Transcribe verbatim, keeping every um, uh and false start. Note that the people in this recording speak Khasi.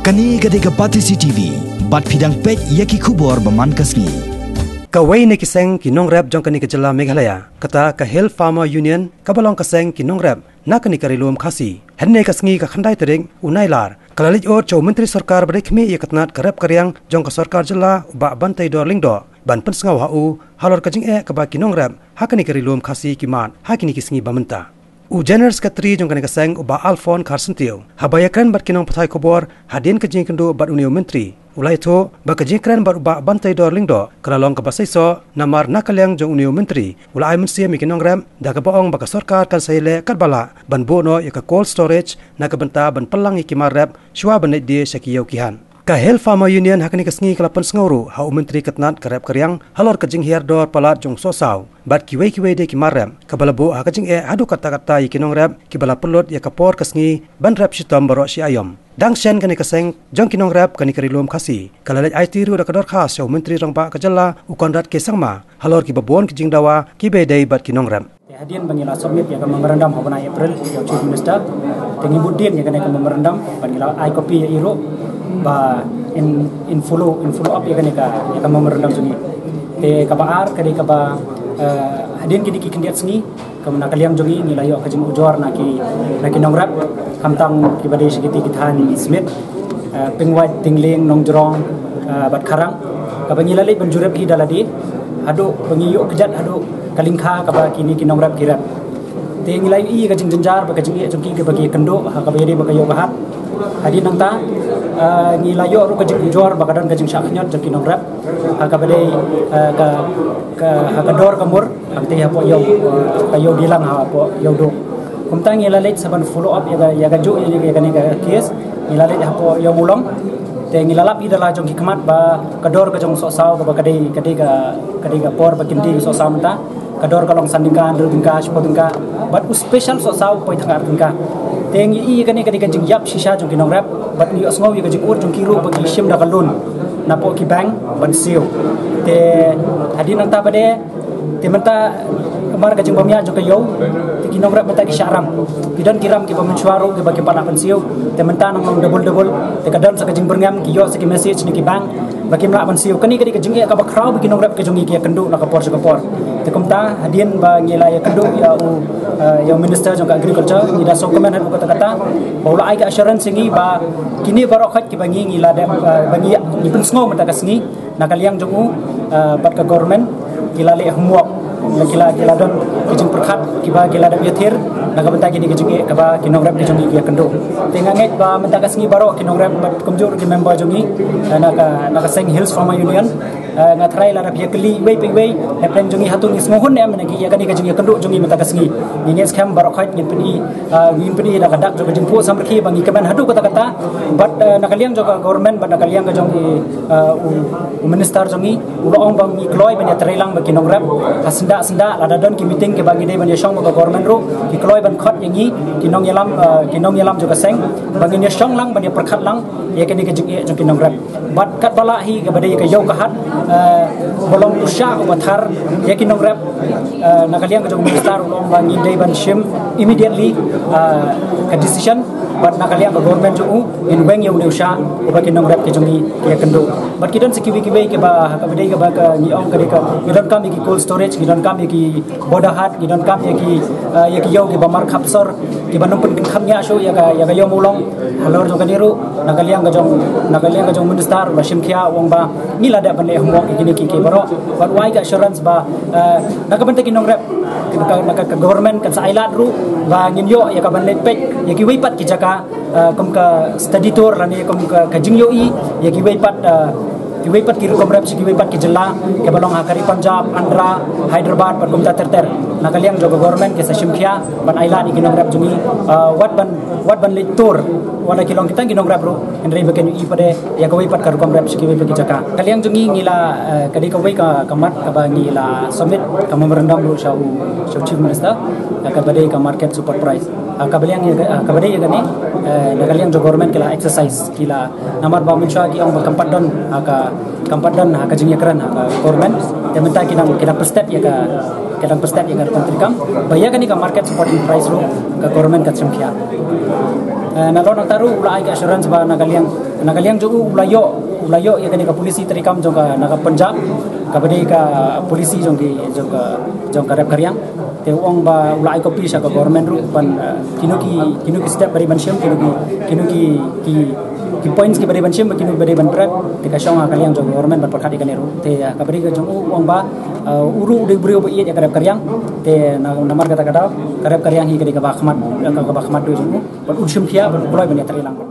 Kane ka dei ka Batesi T V, bad phi dang peit ïa ki khubor ba man ka sngi. Kawei na ki seng ki nongrep jong kane ka jylla Meghalaya, kata ka Hill Farmer Union, kaba long ka seng ki nongrep na kane ka Ri Lum Khasi, hynne ka sngi ka khyndai tarik u Nailar, ka la leit ud sha u Myntri Sorkar ba dei khmih ïa ka tnat ka rep ka riang jong ka Sorkar Jylla, u Bah Banteidor Lyngdoh, ban pynsngew ha u halor ka jingeh kaba ki nongrep ha kane ka Ri Lum Khasi ki mad ha kine ki sngi ba mynta. U General Secretary jong kane ka seng, u Bah Alphonse Kharsyntiew, haba ïakren bad ki nongpathai khubor hadien ka jingïakynduh bad une u Myntri, u la ïathuh ba ka jingïakren bad u Bah Banteidor Lyngdoh ka la long kaba seisoh, namar na ka liang jong une u Myntri u la ai mynsiem ïa ki nongrep, da kaba ong ba ka sorkar kan sa ïaleh katba lah ban buh noh ïa ka cold storage na ka bynta ban pynlang ïa ki mar rep shuwa ban leit die sha ki ïew ki hat. Ka Hill Farmer Union ha kane ka sngi ka la pynsngew ruh ha u Myntri ka tnat ka rep ka riang halor ka jinghiar dor palat jong u sohsaw bad kiwei kiwei de ki mar rep, kaba la buh ha ka jingeh haduh katta katta ïa ki nongrep kiba la pynlut ïa ka por ka sngi ban rep shitom baroh shi aïom. Dang shen kane ka seng jong ki nongrep kane ka Ri Lum Khasi ka la leit aiti ruh da ka dorkhas sha u Myntri Rangbah ka jylla, u Conrad K Sangma, halor kiba bun ki jingdawa kiba ïadei bad ki nongrep. Te hadien ba ngi la submit ïa ka memorandum ha u bnai April ïa u Chief Minister, te ngi bud dien ïa kane ka memorandum bad ngi la ai copy ïa i ruh ba in, in follow, in follow up ïa kane ka, ïa ka memorandum jong ngi. Te kaba ar ka dei kaba, eh, hadien kine ki khyndiat sngi, kaba na ka liang jong ngi ngi la ïoh ka jingujor na ki, na ki nongrep, khamtam kiba dei sha kiti ki thaiñ Smit, eh, Pingwait, Tingling, Nongjrong, eh, bad Kharang, kaba ngi la leit ban jurip hi da lade haduh ba ngi ïoh kjat haduh ka lyngkha kaba kine ki nongrep ki rep. Te ngi la ïohi ka jingjynjar bad ka jingeh jong ki kaba ki ïakynduh ha kaba ïadei bad ka ïew ka hat. Hadien nangta, eh, ngi la ïoh ruh ka jingujor ba ka don ka jingshah khñiot jong ki nongrep ha kaba dei, eh, ka, ka, ha ka dor ka mur, ha kata hapoh ïew, eh, ka ïew Dilang hapoh ïew Duk. Kumta ngi la leit sa ban follow up ïa ka, ïa kajuh ïa, ïa kane ka case. Ngi la leit hapoh ïew Mawlong. Te ngi la lap ïa da la jong ki khmat ba ka dor ka jong u sohsaw kaba ka dei, ka dei ka, ka dei ka por ba kin die u sohsaw mynta, ka dor ka long san tyngka, hynriew tyngka, shiphew tyngka. Bad u special sohsaw u poi tang ar tyngka. Te ngi ïohi kane ka dei ka jingïap shisha jong ki nongrep bad ngi ïohsngew ïa ka jingud jong ki ruh ba ki shim da ka loan napoh ki bank ban siew. Te hadien nangta pat de, te mynta namar ka jingbymïa jong ka ïew, te ki nongrep mynta ki shah ram. Ki don ki ram kiba mynshuwa ruh kiba kim pat lah ban siew. Te mynta nang long double double. Te ka don sa ka jingbyrngem, ki ïoh sa ki message na ki bank ba kim lah ban siew. Kane ka dei ka jingeh kaba khraw ba ki nongrep ki jong ngi ki ïakynduh na ka por sha ka por. Te kumta hadien ba ngi la ïakynduh ïa u, eh, ïa u Minister jong ka Agriculture, ngi da sngewkmen haduh katta katta ba u la ai ka assurance ïa ngi ba kine baroh khoit kiba ngi, ngi la dep, eh, ba ngi, ngi pynsngew mynta ka sngi na ka liang jong u, eh, bad ka government, ki la leh homework, ki la, ki la don ki jingpyrkhat kiba ki la dep ïathir na ka bynta kine ki jingeh kaba ki nongrep ki jong ngi ki ïakynduh. Te nga ngeit ba mynta ka sngi baroh ki nongrep bad kumjuh ki member jong ngi, eh, na ka, na ka seng Hills Farmer Union, eh, nga tharai la dep ïakylli iwei pa iwei hapdeng jong ngi, hato ngi sngewhun ne em na ki, ïa kane ka jingïakynduh jong ngi mynta ka sngi. Ngi ngeit skhem baroh khoit ngin pyni, eh, ngin pyni da ka dak jong ka jingphuh samrkhie ba ngi kmen haduh katta katta. Bad, eh, na ka liang jong ka government bad na ka liang ka jong i, eh, u, u minister jong ngi, u la ong ba ngi kloi ban ïatreilang bad ki nongrep ha syndah syndah, lada don ki meeting kiba ngi dei ban ïashong bad ka government ruh, ki kloi ban khot ïa ngi ki nongïalam, eh, ki nongïalam jong ka seng ba ngin ïashong lang ban ïapyrkhat lang ïa kane ka jingeh jong ki nongrep. Bad katba lah hi kaba dei ka ïew ka hat, eh, ba long u shah uba thar ïa ki nongrep, eh, na ka liang ka jong u minister u la ong ba ngi dei ban shim immediately, eh, ka decision. Bad na ka liang ka government jong u ngin weng ïa une u shah uba ki nongrep ki jong ngi ki ïakynduh. Bad ki don sa kiwei kiwei kiba, kaba dei kaba ka ngi ong ka dei ka, ngi donkam ïa ki cold storage, ngi donkam ïa ki border hut, ngi donkam ïa ki, eh, ïa ki ïew kiba markhap sor, kiba nang pynkham ïa shuh ïa ka, ïa ka ïew Mawlong. Halor jong kane ruh na ka liang ka jong, na ka liang ka jong minister u la shim khia, u ong ba ngi la dep ban leh homework ïa kine ki, ki baroh. Bad u ai ka assurance ba, eh, na ka bynta ki nongrep, na ka, na ka, ka government kan sa ai lad ruh ba ngin ïoh ïa ka ban leit peit ïa kiwei pat ki jaka, eh, kum ka study tour lane kum ka, ka jingïohi ïa kiwei pat, eh, kiwei pat ki rukom rep sha kiwei pat ki jylla kiba long ha ka ri Punjab, Andhra, Hyderabad bad kumta ter ter. Na ka liang jong ka government ki sa shim khia ban ai lad ïa ki nongrep jong ngi, eh, wat ban, wat ban leit tour, wat la ki long kita ki nongrep ruh, hynrei ba kin ïohi pat de ïa kawei pat ka rukom rep sha kiwei pat ki jaka. Ka liang jong ngi ngi la, eh, ka dei kawei ka, ka mat kaba ngi la submit ka memorandum ruh sha u, sha u Chief Minister, eh, kaba dei ka market support price. Ah, kaba liang ïa ka, ah, kaba dei ïa kane, eh, na ka liang jong government ki la exercise, ki la, namar ba mynshuwa ki ong ba kam pat don, ah, ka, kam pat don, ah, ka jingïakren, ah, ka government. Te mynta ki dang, ki dang pynstep ïa ka, ki dang pynstep ïa ka rukom treikam ba ïa kane ka market supporting price ruh ka government kan shim khia. Eh, nalor nangta ruh u la ai ka assurance ba na ka liang Na ka liang jong u, u la ïoh, u la ïoh ïa kane ka policy treikam jong ka, na ka Punjab, kaba dei ka policy jong ki, jong ka, jong ka rep ka riang. Te u ong ba u la ai copy sha ka government ruh ban, eh, kino ki, kino ki step ba dei ban shim, kino ki, kino ki, ki, ki points kiba dei ban shim, kino kiba dei ban trap. Te ka shong ha ka liang jong ka government ban pyrkhat ïa kane ruh. Te, eh, kaba dei ka jong u, u ong ba, eh, u ruh u dei u briew ba ïeit ïa ka rep ka riang. Te na, namar kata ka daw, ka rep ka riang hi ka dei kaba khmat, eh, kaba khmat duh jong u. Bad un shim khia, bad un kloi ban ïatreilang.